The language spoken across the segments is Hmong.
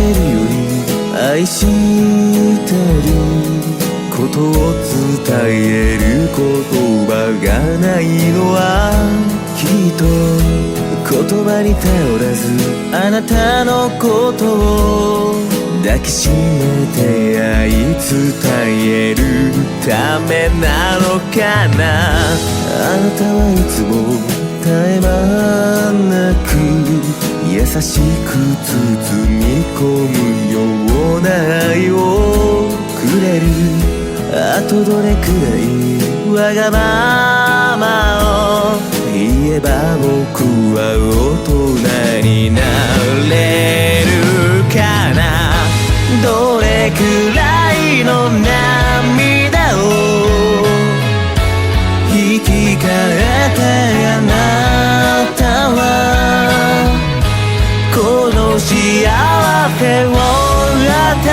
てるより愛してることを伝える言葉がないのはきっと言葉に頼らずあなたのことを抱きしめて愛伝えるためなのかなあなたはいつも絶え間なく優しく包み込むような愛をくれるあとどれくらいわがままを言えば僕は大人になれるかなどれくらいの涙を引き換えてあなたはこの幸せを与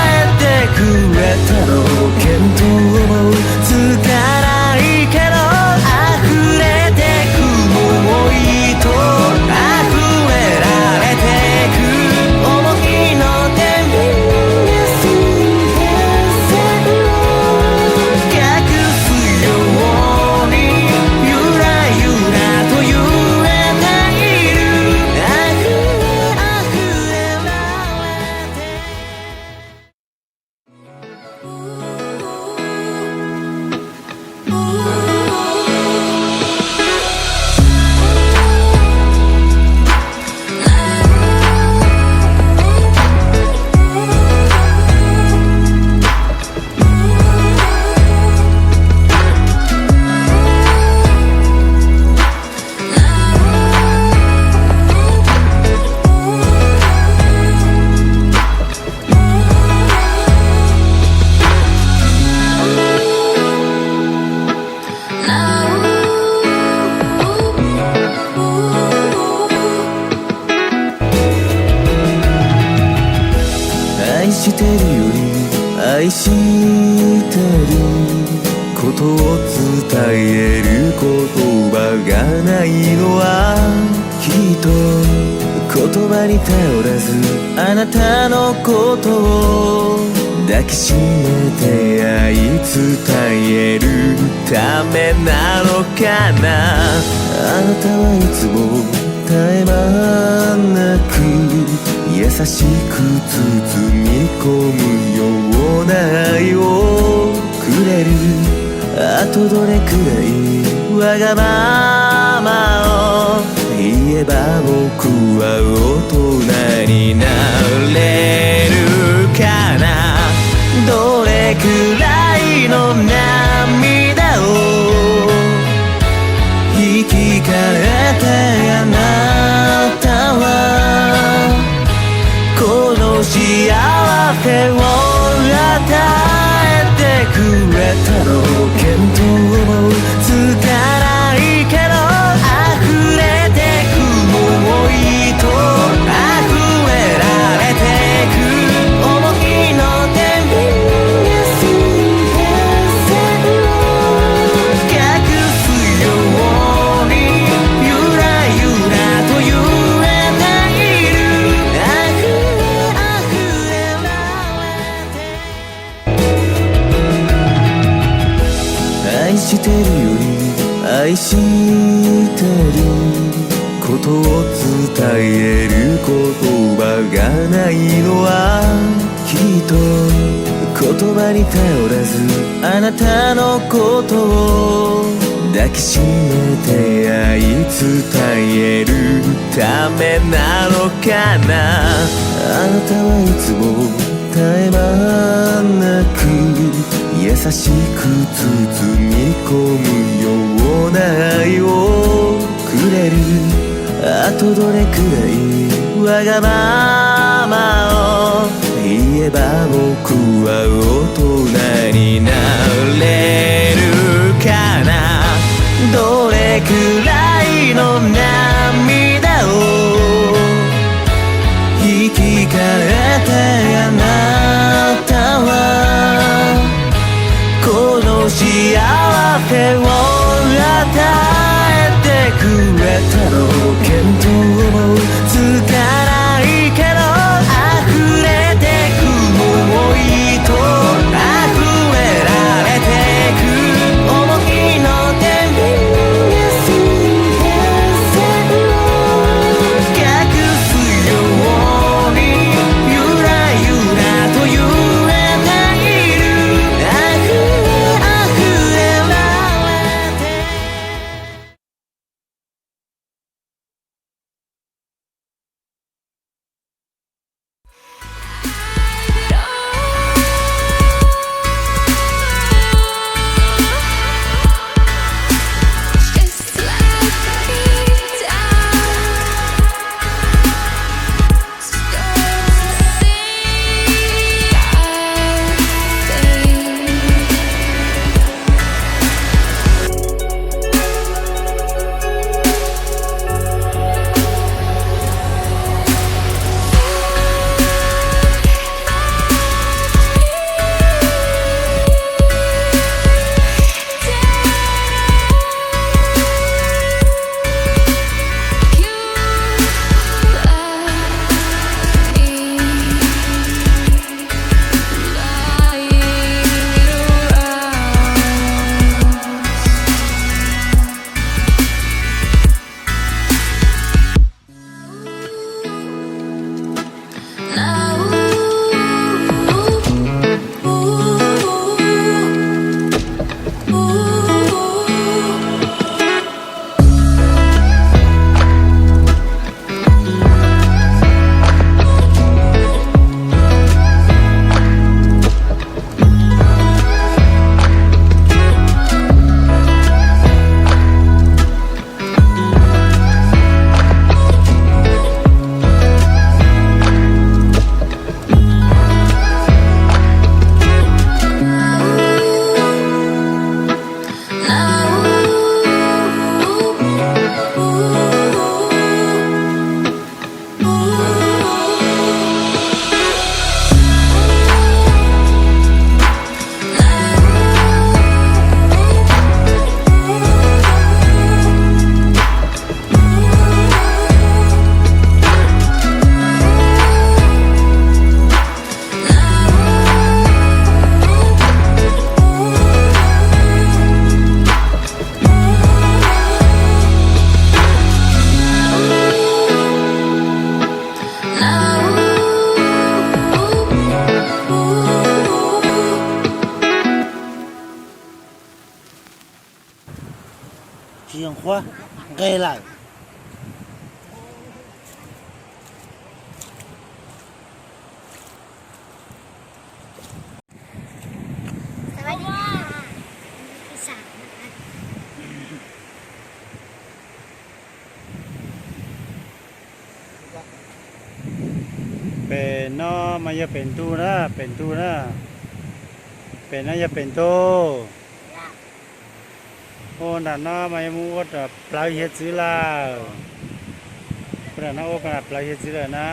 えてくれたの見当もつかないけど溢れてく想いと溢れられてく想いの天秤が水平線を画すようにゆらゆらと揺れている溢れ溢れられて愛してるより愛してることを伝える言葉がないのはきっと言葉に頼らずあなたのことを抱きしめて愛伝えるためなのかなあなたはいつも絶え間なく優しく包み込むような愛をくれるあとどれくらいわがままを言えば僕は大人になれるかなどれくらいの涙を引き換えてあなたはこの幸せを与えてくれたの見当もつかないけど溢れてく想いと溢れられてく想いの天秤が水平線を画すようにゆらゆらと揺れている溢れ溢れられて愛してるより愛してることを伝える言葉がないのはきっと言葉に頼らずあなたのことを抱きしめて愛伝えるためなのかなあなたはいつも絶え間なく優しく包み込むような愛をくれるあとどれくらいわがままを言えば僕は大人になれるかなどれくらいの涙を引き換えてあなたはこの幸せを与えてくれたの見当もつかないけど溢 Yeej qhuav nqes lawm. Pem no mas yog pem ntug na, pem ntug na. Pem no yog pem ntug. Ua nram no mas yuav mus ua rau plawv hiav txwv lawm. Ua nram no ua rau plawv hiav txwv lawm na.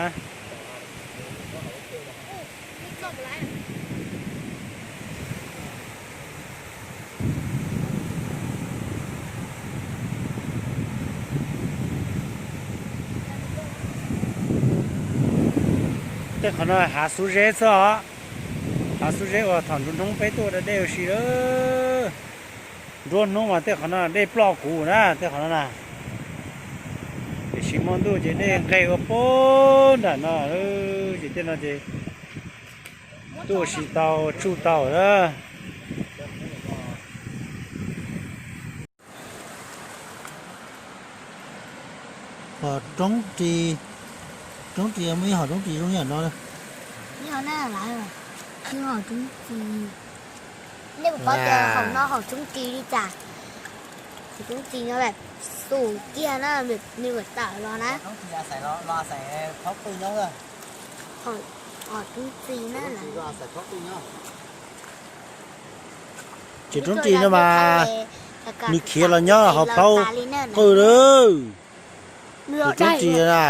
Tej qhov no hav xub zeb xwb os. Hav xub zeb uas thaum nruab hnub peb tuaj da dej ua si lawm. Nruab hnub mas tej qhov no dej ploj kuv na, tej qhov no na. Tiam sis hmo ntuj ces dej nqes ua pem nram no, ces tej no ces tuaj ua si tau, tsuj tau na. Qhov roob ris, roob ris muaj ib hom roob ris zoo yam no. Ib hom na, ib hom roob ris. Nej puas paub tias hom no hom roob ris li cas? Hom roob ris no xum kiag na, nws mam tawm los na. Hom roob ris na. Ces roob ris no mas nws khiav los nyob hauv plhaub qwj lawm. Ces roob ris na,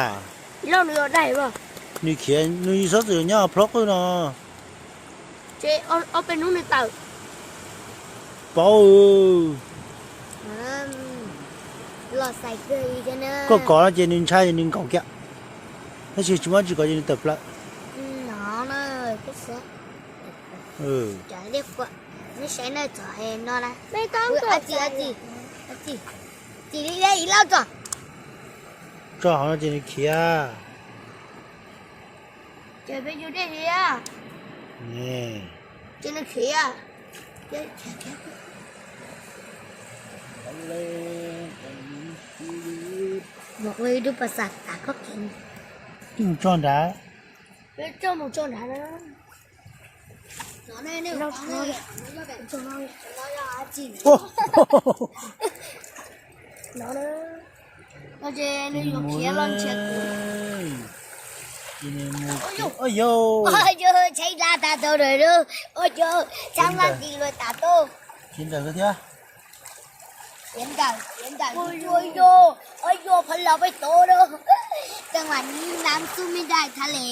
nws khiav nws txhob txwm los nyob hauv plhaub qwj no. Paub. Koj kov no ces nws ntshai ces nws nkaum kiag, tab sis tsis muaj dab tsi kov ces nws tawm plaws. Tso hauv no ces nws khiav. Mus tso nrad. Ua yog tshaib plab tag tau lawm lauj. Ua yog tshaib plab tis luag tas tau. Khiav ntawm thiab. Khiav ntawm, khiav ntawm. Ua yog, ua yog pha los peb tod lauj. Cov mam ni nam xub me dais thab le.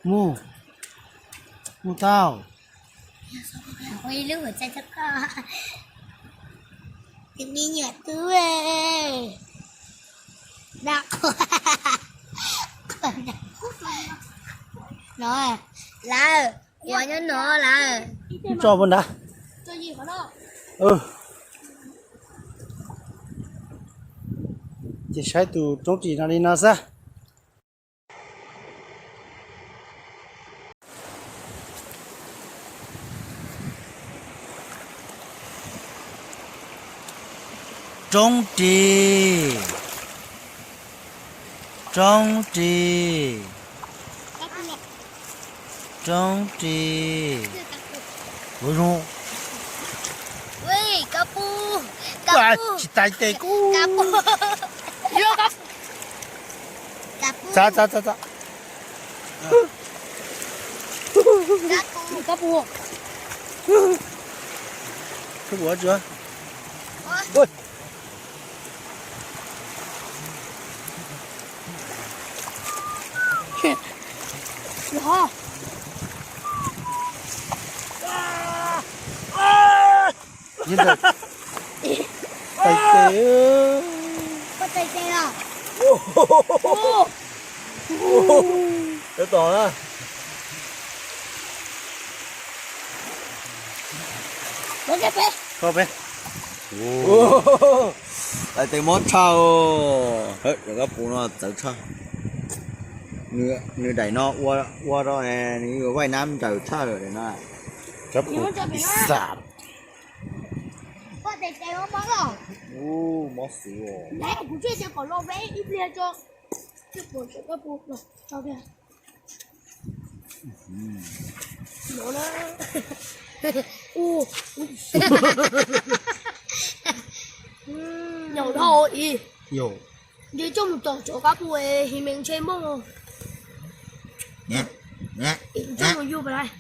Mus, mus tau. Ua ib lub hauv txaj txog koj. Tus me nyuam tub. No, lawm, ua nyob no lawm. Tso puag nrad. Ces saib tus roob ris no li no xwb. Roob ris, roob ris, roob ris. Ua zoo. Tsis tais tes kuv. Txav, txav, txav, txav. Koj puas tsuav? Tais tes. Tos na. Koj peb. Tais tes mob tshaj. Koj puas no txawv tshaj. Nws daim no ua rau nws yuav vaj nab ncaws tshaj daim no. Cov pis xas. Mob xwb. Nyaum dhau ib. Nce coj mus tom cov kab pua hiv mees ntshe npoj. Coj mus yug pas lais.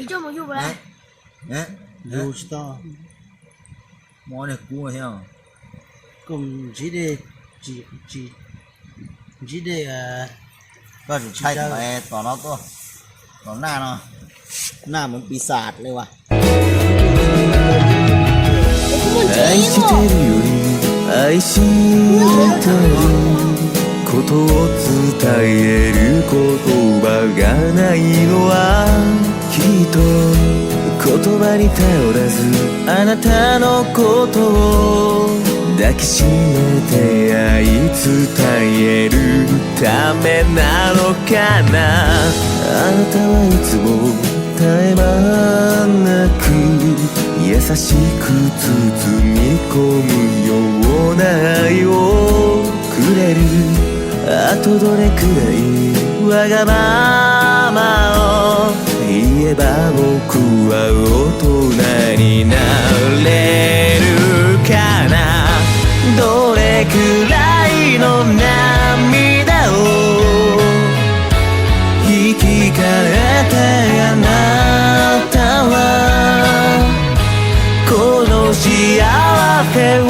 Coj mus yug pas lais. Yug tsis tau. Mob niag kub thiab. Koom ntsib dej, ntsib dej. Koj tsum thaij tom no tuaj, tom naj no, naj mus pis xas li as. 愛してるより愛しいということを伝える言葉がないのはきっと言葉に頼らずあなたのことを抱きしめて愛伝えるためなのかなあなたはいつも絶え間なく優しく包み込むような愛をくれるあとどれくらいわがままを言えば僕は大人になれるかなどれくらいの涙を引き換えてあなたはこの幸せを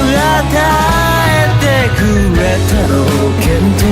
与えてくれたの見当